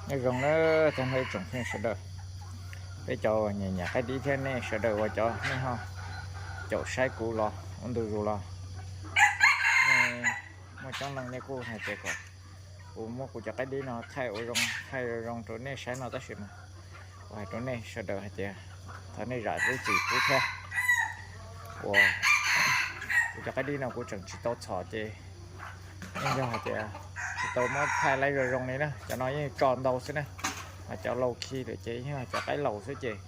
Nyob zoo nawb tag nrho ib tsoom phooj ywg sawv daws, peb cov uas nyiam nyiam qaib dib thiab nej sawv daws uas cov nej ho caum saib kuv los ua ntu zus los, nej muaj coob leej nej kuj hais tias kom kuv muab kuv cov qaib dib no thaij ua zoo, thaij zoo zoo rau nej saib no tab sis mas kuv hais rau nej sawv daws hais tias thov nej zam lub txim pub thiab. Uas kuv cov qaib dib no kuv tseem tsis tau txhom ces yeej yog hais tias tsis tau muab thaij laib zoo zoo li na, cov no yeej tso ntau xwb na. Mas cov laus khi lawm ces yeej cov qaib laus xwb ces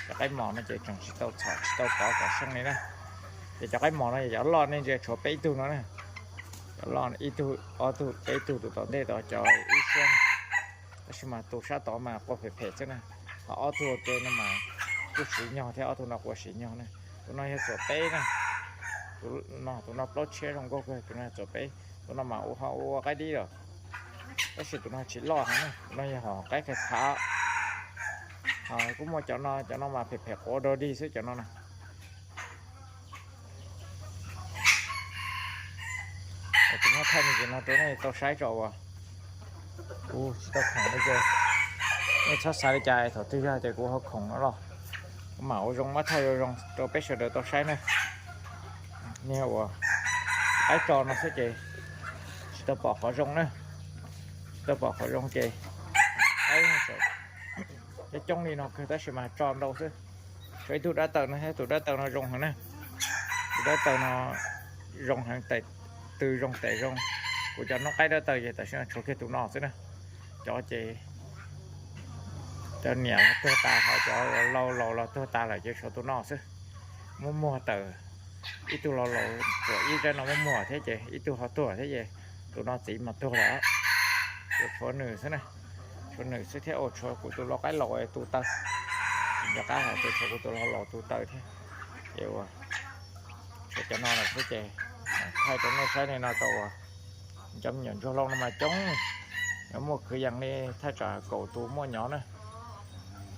cov qaib mos no ces tseem tsis tau txhom tsis tau pov kom seej li na. Ces cov qaib mos no yog cov loj nej ntsia tshuav peb tug no na. Cov loj ib tug ob tug peb tug tus tom ntej tod cov ib siab, tab sis mas tus sab tod mas qua phem phem xwb na. Ho ob tug ua ke no mas kuj siv nyog thiab ob tug no qua siv nyog na. Tus no yog txuam peb na. Tus no plaub tshiab zoo nkauj kawg, tus no txuam peb. Tus no mas ua ho ua qaib dib lawm, tab sis tus no tsis loj heev na, tus no yog qaib qe khav. Kuj muaj cov no, cov no mas phem phem quav dog dig xwb cov no na. Kuv muab thaij me ntsis no rau nej tau saib tso uas kuv tsis tau khoom li ces nej txhob xav li cas, thaum twg yog tias kuv ho khoom no los kuv mam ua zoo muab thaij zoo zoo rau peb sawv daws tau saib na. Niag uas qaib tso no xwb ces tsis tau pom qhov zoo na, tsis tau pom qhov zoo ces qaib coob coob li no kawg tab sis mas tso ntau xwb. Tshuav ib tug dab taws no thiab, tus dab taws no zoo heev na. Tus dab taws no zoo heev, tes tw zoo tes zoo. Kuv cov noob qaib dab taws ces tam sim no tshuav kiag tus no xwb na. Cov ces cov niam los tuag tas, ho cov laus laus los tuag tas lawm ces tshuav tus no xwb. Muab muag tawm, ib tug laus laus txuam ib zaj no muab muag thiab ces ib tug ho tuag thiab ces tus no txiv mas tuag lawm. Ces tshuav nws xwb na, tshuav nws xwb thiab ua tshuav kuv tus lau qaib laus tu taw. Nco qab hais tias tshuav kuv tus lau laus tu taw thiab. Ces ua tshuav cov no lawm xwb ces thaij rau nej saib li no tau uas cov me nyuam ntsuag hlau no mas coob, muaj kwv yees li thaj tsam kaum tus muaj nyob na.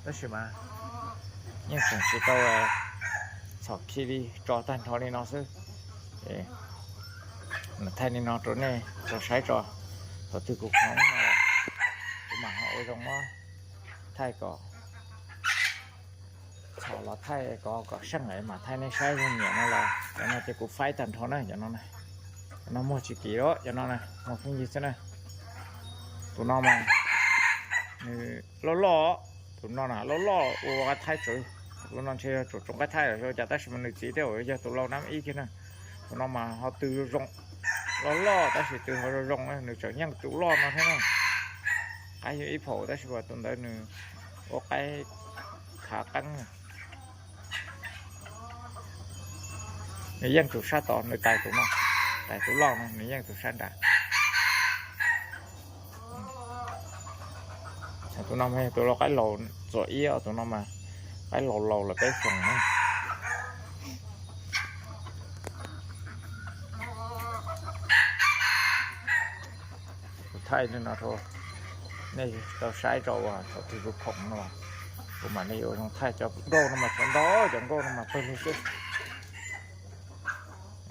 Tab sis mas yeej tseem tsis tau txhom khi li, tso tag nrho li no xwb. Thaij li no rau nej tau saib tso, thaum twg kuv khoom no kuv mam ho ua zoo muab thaij kom txhom los thaij kom kom seej mam thaij nej saib zoo nyiam no los. Cov no ces kuv faib tag nrho na, cov no, cov no muag tsis kim los cov no na, muag pheej yig xwb na. Tus no mas nws loj loj, tus no na loj loj ua qab thaib tsawv. Tus no ntshe yog tsoom tsoom qaib thaib los cas tab sis mas nws txiv thiab yog tus lau nab ib kiag na. Tus no mas ho tw zoo zoo, loj loj tab sis tw ho zoo zoo, nws tseem yeej tus loj no thiab na. Qaib yog ib phaum tab sis mas tus ntawd nws ua qaib khav qeeb. Nws yeej tus sab tod, nws tais tus no, tais tus loj no, nws yeej tus sab nrad. Tus no mas yog tus lau qaib laus txuam ib, tus no mas qaib laus laus lawm peb xyoos na. Kuv thaij li no rau nej tau saib tso uas thaum twg kuv khoom no kuv mam li ua zoo thaij. Cov nkauj no mas tshuav ntau, cov nkauj no mas pawg lug xwb.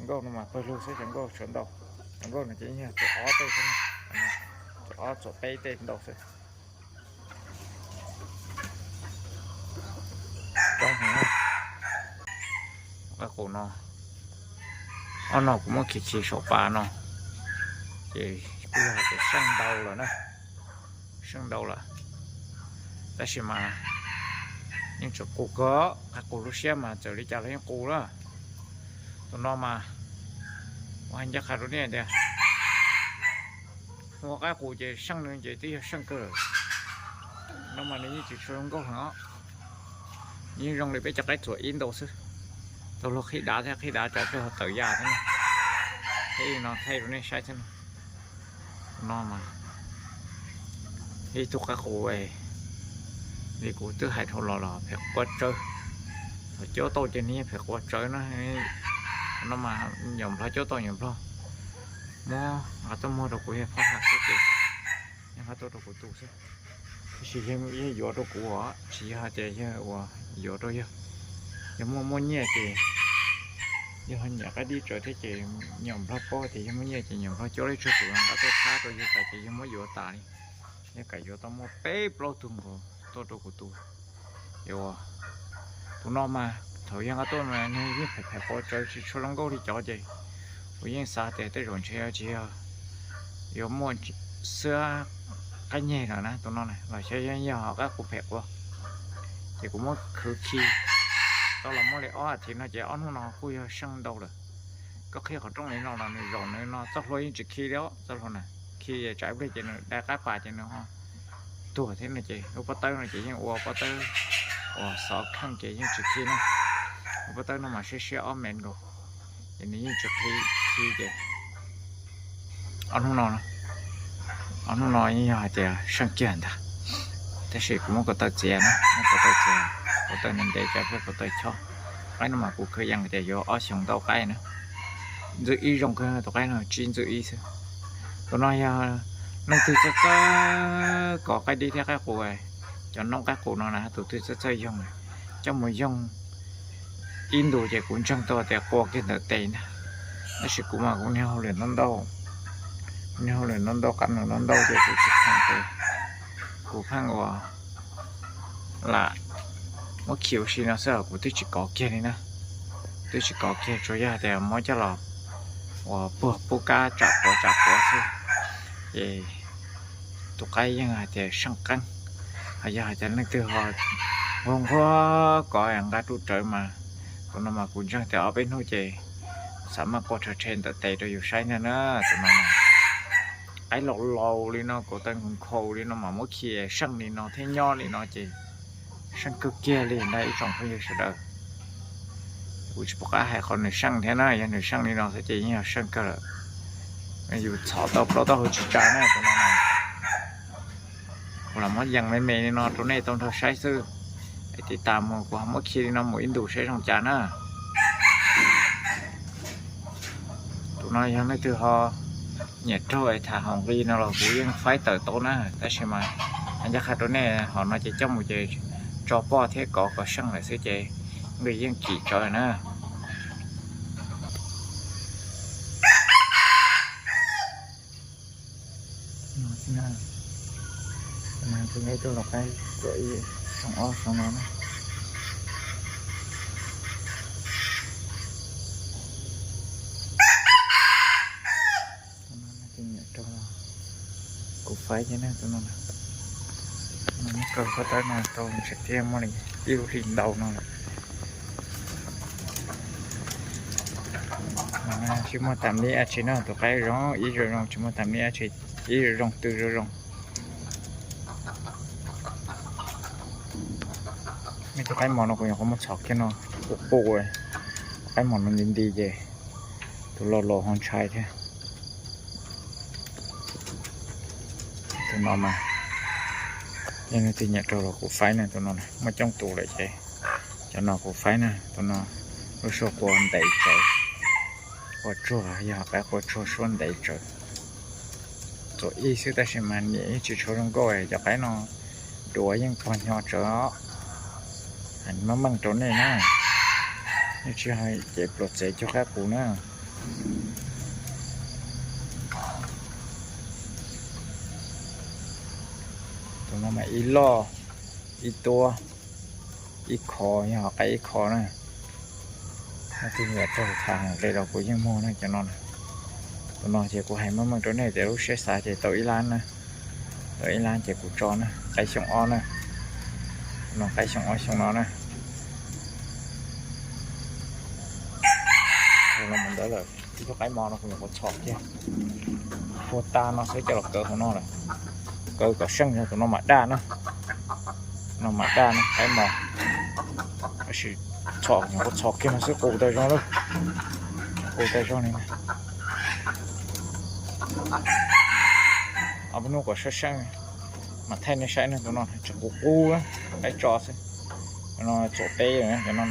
Nkauj no mas pawg lug xwb, cov nkauj tshuav ntau. Cov nkauj no ces yog txuam ob tej xwb, txuam ob txuam peb tej ntau xwb. Coob heev. Qab qus no, ob no kuv muab khi khi saum pas no, ces kuj yog hais tias seej ntau lawm na, seej ntau lawm. Tab sis mas yeej tseem qus kawg, qab qus lub siab mas txawm li cas los yeej qus lawm. Tus no mas kuv hais ncaj qha rau nej tias ua qab qus ces seej no ces twb yog seej kawg lawm. No mas nws yeej tsis tshua zoo nkauj heev os. Yeej zoo li peb cov qaib txuam ib ntau xwb, tau luag qhib dav thiab, qhib dav cov peb ho tawm yaj thiab na. Thiab no thaij rau nej saib thiab no. No mas ib tug qab qus li kuv twb hais dhau los los phem quav tsawv. Thaum cuab tau ces nws yeej phem quav tsawv na. No mas nyuam nplog cuab tau nyuam nplog, muab nqa tuaj muag rau kuv yawg phab hav xwb ces yeej nqa tuaj rau kuv tu xwb. Tab sis yawg yuav rau kuv os, tsis yog hais tias yawg uas yuav rau yawg. Yog muaj muaj nyiaj ces yawg ho nyiam qaib dib tsawv thiab ces nyuam nplog paub tias yawg muaj nyiaj ces nyuam nplog cuab lib tsawg tus nqa tuaj thab rau yawg tas ces yawg muab yuav tas li. Yeej kam yuav tau muaj peb plaub tug nkaus tuaj rau kuv tu. Yuav, tus no mas thaum yog nqa tuaj mas nws yeej phem phem quav tsawv tsis tshua zoo nkauj li cov ces kuv yeej xav tias tej zaum ntshe tsis yog yuav muaj xwb qaib nyeg lawm na tus no na los xyov yog qab qus phem quav. Ces kuv muab khwv khi tau los muaj li ob as thiv no ces ob hnub no kuj yog seej ntau lawm. Koj qhib qhov rooj li no los nws zaum nws no txoj hlua yeej tsis khi li os, txoj hlua na khi tsam ib pliag ces nws dai qab pas ces nws ho tuag thiab no ces lub pob tawb no ces yeej ua pob tawb uas xov kheej ces yeej tsis khi na. Lub pob tawb no mas siab siab ob mev nkaus ces nws yeej tsis khi, khi ces ob hnub no, ob hnub no yeej yog hais tias seej kiag ntag. Tab sis kuv muab ko taw txiav na, muab ko taw txiav, ko taw ntev ntev tsam ib pliag ko taw chob. Qaib no mas kuv khwv yees tias yuav ob xyoos ntau qaib na. Ntxwb ib zoo kawg, tus qaib no tsib ntxwb ib xwb. Tus no yog leej twg txawj txawj kov qaib dib thiab qaib qus, cov noob qaib qus no na tus twg txawj txawj yoog coj mus yoog ib ntus ces kuv ntseeg tau tias qua kiag ntawm tes ntag. Tab sis kuv mas kuv niag hauj lwm ntau ntau, kuv niag hauj lwm ntau ntau, qab num ntau ntau ces kuv tsis pheej, kuv pheej ua lam muab khi ua si no xwb, kuv twb tsis kov kiag li na. Twb tsis kov kiag, tsuas yog tias muab coj los uas puag pub kab tsam quav tsam quav xwb. Ces tus qaib yeej hais tias seej qeeb. Ho yog hais tias leej twg ho nquag nquag kov nqa ruj rawv mas, tus no mas kuv ntseeg tias ob peb hnub ces xav maj qua rhawv rhe ntawm tes rau yus saib ntag na. Tus no mas qaib laus laus li no, kov taw nkhaus nkhaus li no mas muab khi seej li no thiab nyob li no ces seej kawg kiag li ntag ib tsoom phooj ywg sawv daws. Kuv tsis pom qab hais qhov nws seej thiab na, yog nws seej li no xwb ces yeej yog seej kawg lawm. Yus txhom tau plaub taub hau tsis tsa na tus no na. Kuv lam muab yees me me li no rau nej tau nrog saib xwb. Es tiv tas mus kuv ho muab khi li no mus ib ntus saib zoo cas na. Tus no yog leej twg ho nyiam raug es tham haum nqi no los kuv yeej faib tawm tau na, tab sis mas ncaj qha rau nej hom no ces coj mus ces tso poj thiab kov kom seej lawm xwb ces nqi yeej kim tsawv na. Tus no tuaj los qaib txuam ib xyoo ob xyoo no na. Tus no nyiam raug kuv faib thiab na tus no. Tus no muab kaw phab tab no rau ntshe thiaj muaj li ib lub hli ntau no lawm. Tsis muaj tam li dab tsi na, tus qaib zoo ib zoo zoo, tsis muaj tam li dab tsi, ib zoo zoo twg zoo zoo. Tus qaib mos no kuv nyuam qhuav muab txhom kiag no, kuv qus, qaib mos no nti nti ces tus laus laus ho ntshai thiab. Tus no mas yog leej twg nyiam raug los kuv faib na, tus no muaj coob tus lawm ces cov no kuv faib na, tus no lub suab qua ntev tsawv, qua tsuag, yog qaib qua tsuag suab ntev tsawv. Txuam ib xwb tab sis mas niam yeej tsis tshua zoo nkauj, cov qaib no duav yeej pog nyo tsawv os. Meej meej rau nej na, nej tsis cev pluas txev cuag qaib qus na. Tus no mas ib loj, ib tuab, ib kho, yog qaib ib kho na. Leej twg nyiam raug tham haum nqi los kuv yeej muag na cov no. Tus no ces kuv hais meej meej rau nej tias lub siab xav ces tau ib lab na, tau ib lab ces kuv tso na, qaib xyoo ob na. Tus no qaib xyoo ob xyoo no na. Los mus ntawd lawm, ib tug qaib mos no kuv nyuam qhuav txhom kiag, ua tag no xwb coj los kaw hauv no lawm, kaw kom seej, tus no mam daj na. No mam daj na qaib mos, tab sis txhom nyuam qhuav txhom kiag no xwb qus tag zoo lawm, qus tag zoo li. Ob peb hnub kom seej seej mas thaij nej saib na, tus no tseem qus qub, qaib tso xwb. Cov no txuam peb, cov no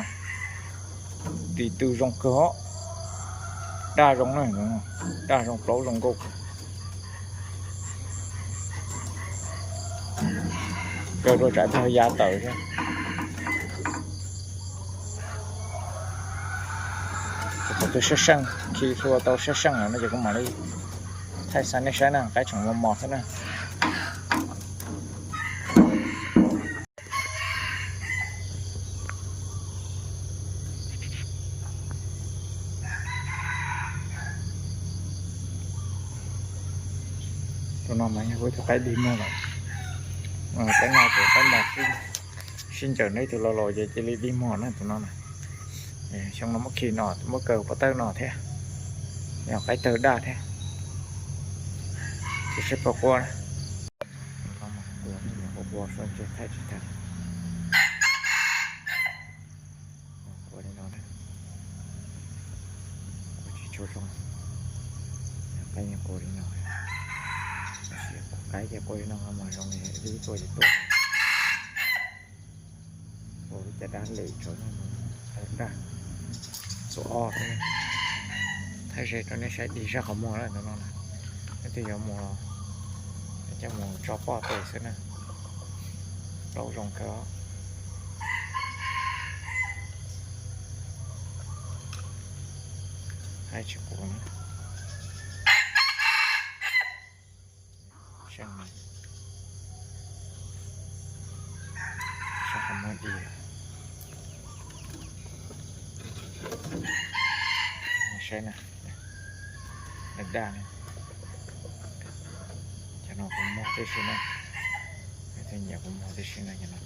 tis tw zoo kawg os, daj zoo na, daj zoo plaub zoo nkauj. Kaw rau tsam ib pliag ya tawm thiab. Thaum twg seej seej, khi hlua tau seej seej lawm no ces kuv mam li thaij xa nej saib na, qaib tseem mos mos xwb na. Mas yog kuv tus qaib dig muag lawm. Qaib no ces qaib no sib ncaws neb tus los los ces cia li dig muag na tus no na. Xyoo no muab khi no muab kaw pov tawb no thiab. Yog qaib tawg daj thiab. Ces seb puas qua na. Qua qua seb ntshe thaij tsis tag. Qua li no na. Qua tsis tshua zoo. Qaib yeej qua li no. Qaib ces qua li no mas zoo li ib tuaj ces tuaj. Ua lub caj dab lem tso, tawg daj. Tus ob, thaij ze rau nej saib dig zaj qhov muag na tus no na. Leej twg yuav mus los coj mus tso poj tes xwb na. Plaub zoo kawg. Qaib tsis qua na. Saib qhov muag dig. Saib na, daj daj na. Cov no kuv muag tib si na. Leej twg nyiam kuv muag tib si na cov no.